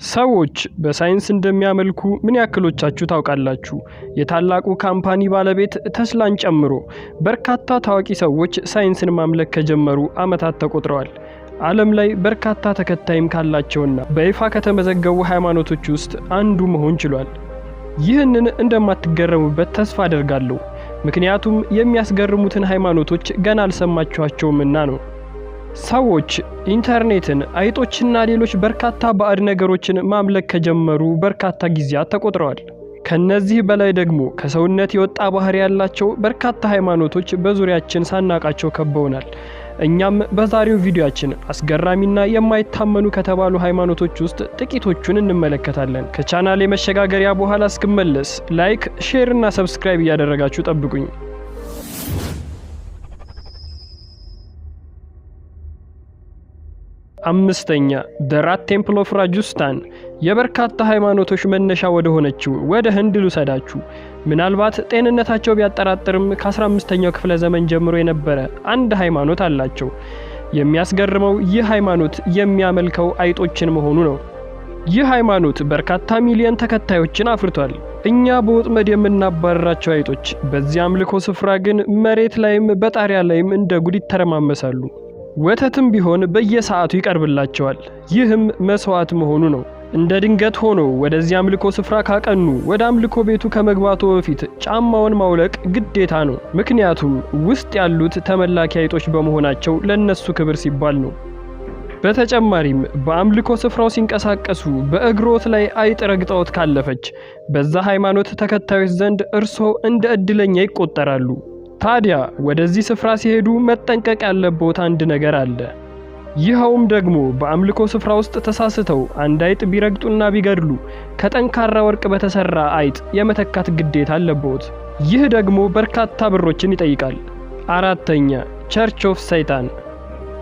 ሰዎች በሳይንስ እንደሚያመልኩ ምን ያክሎቻችሁ ታውቃላችሁ? የታላቁ company ባለቤት ተስላን ጨምሮ በርካታ ታዋቂ ሰዎች ሳይንስን ማምለክ ከጀመሩ ዓመታት ተቆጥረዋል። ዓለም ላይ በርካታ ተከታይም ካላቸውና በይፋ ከተመዘገቡ ሃይማኖቶች ውስጥ አንዱ መሆን ችሏል። ይህንን እንደማትገረሙበት ተስፋ አደርጋለሁ። ምክንያቱም የሚያስገርሙትን ሃይማኖቶች ገና አልሰማችኋቸውምና ነው። ሰዎች ኢንተርኔትን፣ አይጦችና ሌሎች በርካታ ባዕድ ነገሮችን ማምለክ ከጀመሩ በርካታ ጊዜያት ተቆጥረዋል። ከነዚህ በላይ ደግሞ ከሰውነት የወጣ ባህሪ ያላቸው በርካታ ሃይማኖቶች በዙሪያችን ሳናቃቸው ከበውናል። እኛም በዛሬው ቪዲዮአችን አስገራሚና የማይታመኑ ከተባሉ ሃይማኖቶች ውስጥ ጥቂቶቹን እንመለከታለን። ከቻናሌ መሸጋገሪያ በኋላ እስክመለስ like፣ share እና subscribe እያደረጋችሁ ጠብቁኝ። አምስተኛ፣ The Rat Temple of Rajasthan። የበርካታ ሃይማኖቶች መነሻ ወደ ሆነችው ወደ ህንድ ልውሰዳችሁ። ምናልባት ጤንነታቸው ቢያጠራጥርም ከ15ኛው ክፍለ ዘመን ጀምሮ የነበረ አንድ ሃይማኖት አላቸው። የሚያስገርመው ይህ ሃይማኖት የሚያመልከው አይጦችን መሆኑ ነው። ይህ ሃይማኖት በርካታ ሚሊዮን ተከታዮችን አፍርቷል። እኛ በወጥመድ የምናባረራቸው አይጦች በዚህ አምልኮ ስፍራ ግን መሬት ላይም በጣሪያ ላይም እንደ ጉድ ይተረማመሳሉ። ወተትም ቢሆን በየሰዓቱ ይቀርብላቸዋል። ይህም መስዋዕት መሆኑ ነው። እንደ ድንገት ሆኖ ወደዚህ አምልኮ ስፍራ ካቀኑ ወደ አምልኮ ቤቱ ከመግባቱ በፊት ጫማውን ማውለቅ ግዴታ ነው። ምክንያቱም ውስጥ ያሉት ተመላኪ አይጦች በመሆናቸው ለነሱ ክብር ሲባል ነው። በተጨማሪም በአምልኮ ስፍራው ሲንቀሳቀሱ በእግሮት ላይ አይጥ ረግጠውት ካለፈች በዛ ሃይማኖት ተከታዮች ዘንድ እርሶ እንደ እድለኛ ይቆጠራሉ። ታዲያ ወደዚህ ስፍራ ሲሄዱ መጠንቀቅ ያለብዎት አንድ ነገር አለ። ይኸውም ደግሞ በአምልኮ ስፍራ ውስጥ ተሳስተው አንድ አይጥ ቢረግጡና ቢገድሉ ከጠንካራ ወርቅ በተሰራ አይጥ የመተካት ግዴታ አለብዎት። ይህ ደግሞ በርካታ ብሮችን ይጠይቃል። አራተኛ፣ Church of Satan።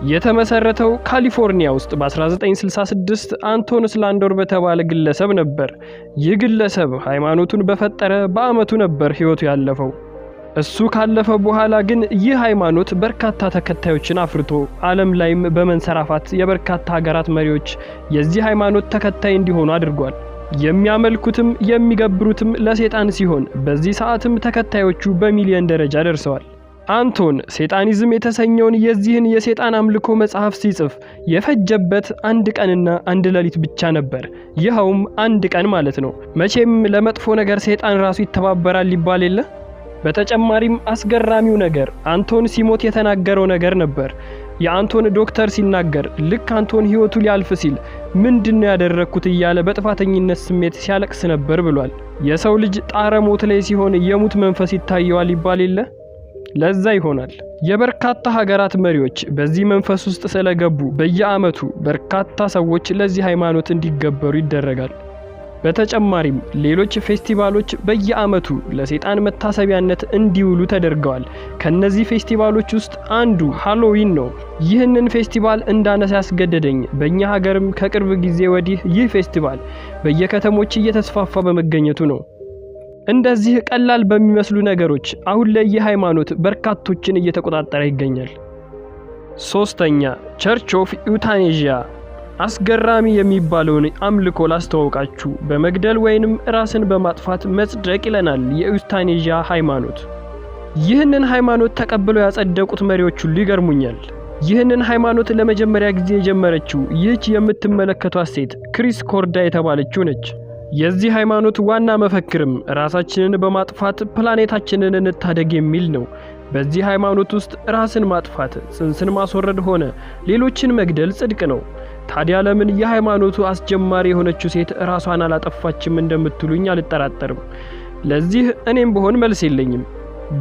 የተመሰረተው ካሊፎርኒያ ውስጥ በ1966 አንቶን ስላንዶር በተባለ ግለሰብ ነበር። ይህ ግለሰብ ሃይማኖቱን በፈጠረ በዓመቱ ነበር ሕይወቱ ያለፈው። እሱ ካለፈ በኋላ ግን ይህ ሃይማኖት በርካታ ተከታዮችን አፍርቶ ዓለም ላይም በመንሰራፋት የበርካታ ሀገራት መሪዎች የዚህ ሃይማኖት ተከታይ እንዲሆኑ አድርጓል። የሚያመልኩትም የሚገብሩትም ለሴጣን ሲሆን በዚህ ሰዓትም ተከታዮቹ በሚሊዮን ደረጃ ደርሰዋል። አንቶን ሴጣኒዝም የተሰኘውን የዚህን የሴጣን አምልኮ መጽሐፍ ሲጽፍ የፈጀበት አንድ ቀንና አንድ ሌሊት ብቻ ነበር። ይኸውም አንድ ቀን ማለት ነው። መቼም ለመጥፎ ነገር ሴጣን ራሱ ይተባበራል ይባል የለ። በተጨማሪም አስገራሚው ነገር አንቶን ሲሞት የተናገረው ነገር ነበር። የአንቶን ዶክተር ሲናገር ልክ አንቶን ሕይወቱ ሊያልፍ ሲል ምንድነው ያደረግኩት እያለ በጥፋተኝነት ስሜት ሲያለቅስ ነበር ብሏል። የሰው ልጅ ጣረ ሞት ላይ ሲሆን የሙት መንፈስ ይታየዋል ይባል የለ፣ ለዛ ይሆናል። የበርካታ ሀገራት መሪዎች በዚህ መንፈስ ውስጥ ስለገቡ በየዓመቱ በርካታ ሰዎች ለዚህ ሃይማኖት እንዲገበሩ ይደረጋል። በተጨማሪም ሌሎች ፌስቲቫሎች በየዓመቱ ለሰይጣን መታሰቢያነት እንዲውሉ ተደርገዋል። ከነዚህ ፌስቲቫሎች ውስጥ አንዱ ሃሎዊን ነው። ይህንን ፌስቲቫል እንዳነሳ ያስገደደኝ በእኛ ሀገርም ከቅርብ ጊዜ ወዲህ ይህ ፌስቲቫል በየከተሞች እየተስፋፋ በመገኘቱ ነው። እንደዚህ ቀላል በሚመስሉ ነገሮች አሁን ላይ ይህ ሃይማኖት በርካቶችን እየተቆጣጠረ ይገኛል። ሶስተኛ፣ Church of Euthanasia። አስገራሚ የሚባለውን አምልኮ ላስተዋውቃችሁ። በመግደል ወይንም ራስን በማጥፋት መጽደቅ ይለናል የ euthanasia ሃይማኖት። ይህንን ሃይማኖት ተቀብለው ያጸደቁት መሪዎች ሁሉ ይገርሙኛል። ይህንን ሃይማኖት ለመጀመሪያ ጊዜ የጀመረችው ይህች የምትመለከቷት ሴት ክሪስ ኮርዳ የተባለችው ነች። የዚህ ሃይማኖት ዋና መፈክርም ራሳችንን በማጥፋት ፕላኔታችንን እንታደግ የሚል ነው። በዚህ ሃይማኖት ውስጥ ራስን ማጥፋት፣ ጽንስን ማስወረድ ሆነ ሌሎችን መግደል ጽድቅ ነው። ታዲያ ለምን የሃይማኖቱ አስጀማሪ የሆነችው ሴት ራሷን አላጠፋችም እንደምትሉኝ አልጠራጠርም። ለዚህ እኔም ብሆን መልስ የለኝም።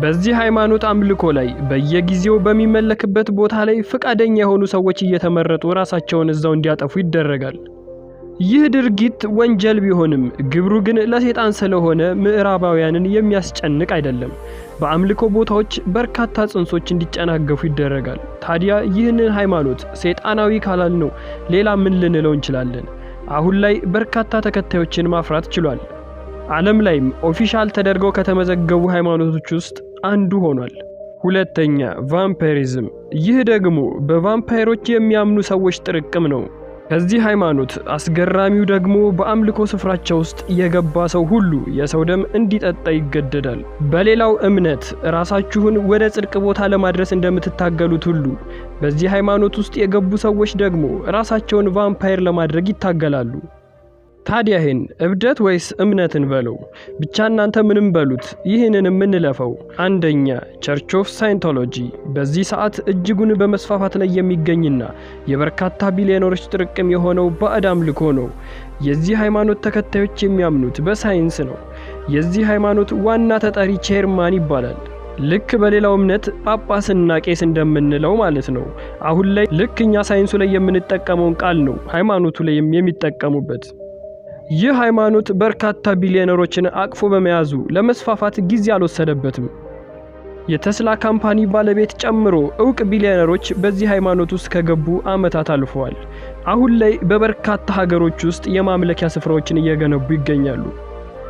በዚህ ሃይማኖት አምልኮ ላይ በየጊዜው በሚመለክበት ቦታ ላይ ፈቃደኛ የሆኑ ሰዎች እየተመረጡ ራሳቸውን እዛው እንዲያጠፉ ይደረጋል። ይህ ድርጊት ወንጀል ቢሆንም ግብሩ ግን ለሰይጣን ስለሆነ ምዕራባውያንን የሚያስጨንቅ አይደለም። በአምልኮ ቦታዎች በርካታ ጽንሶች እንዲጨናገፉ ይደረጋል። ታዲያ ይህንን ሃይማኖት ሰይጣናዊ ካላልነው ሌላ ምን ልንለው እንችላለን? አሁን ላይ በርካታ ተከታዮችን ማፍራት ችሏል። ዓለም ላይም official ተደርገው ከተመዘገቡ ሃይማኖቶች ውስጥ አንዱ ሆኗል። ሁለተኛ፣ vampirism። ይህ ደግሞ በቫምፓይሮች የሚያምኑ ሰዎች ጥርቅም ነው። ከዚህ ሃይማኖት አስገራሚው ደግሞ በአምልኮ ስፍራቸው ውስጥ የገባ ሰው ሁሉ የሰው ደም እንዲጠጣ ይገደዳል። በሌላው እምነት ራሳችሁን ወደ ጽድቅ ቦታ ለማድረስ እንደምትታገሉት ሁሉ በዚህ ሃይማኖት ውስጥ የገቡ ሰዎች ደግሞ ራሳቸውን ቫምፓየር ለማድረግ ይታገላሉ። ታዲያ ይህን እብደት ወይስ እምነትን በለው? ብቻ እናንተ ምንም በሉት፣ ይህንን የምንለፈው። አንደኛ፣ Church of Scientology በዚህ ሰዓት እጅጉን በመስፋፋት ላይ የሚገኝና የበርካታ ቢሊዮነሮች ጥርቅም የሆነው ባዕድ አምልኮ ነው። የዚህ ሃይማኖት ተከታዮች የሚያምኑት በሳይንስ ነው። የዚህ ሃይማኖት ዋና ተጠሪ chairman ይባላል። ልክ በሌላው እምነት ጳጳስና ቄስ እንደምንለው ማለት ነው። አሁን ላይ ልክ እኛ ሳይንሱ ላይ የምንጠቀመውን ቃል ነው ሃይማኖቱ ላይ የሚጠቀሙበት። ይህ ሃይማኖት በርካታ ቢሊዮነሮችን አቅፎ በመያዙ ለመስፋፋት ጊዜ አልወሰደበትም። የቴስላ company ባለቤት ጨምሮ እውቅ ቢሊዮነሮች በዚህ ሃይማኖት ውስጥ ከገቡ ዓመታት አልፈዋል። አሁን ላይ በበርካታ ሀገሮች ውስጥ የማምለኪያ ስፍራዎችን እየገነቡ ይገኛሉ።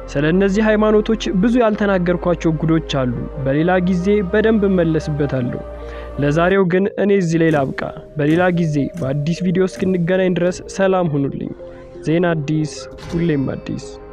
ስለ እነዚህ ሃይማኖቶች ብዙ ያልተናገርኳቸው ጉዶች አሉ። በሌላ ጊዜ በደንብ እመለስበታለሁ። ለዛሬው ግን እኔ እዚህ ላይ ላብቃ። በሌላ ጊዜ በአዲስ ቪዲዮ እስክንገናኝ ድረስ ሰላም ሁኑልኝ። ዜና አዲስ ሁሌም አዲስ።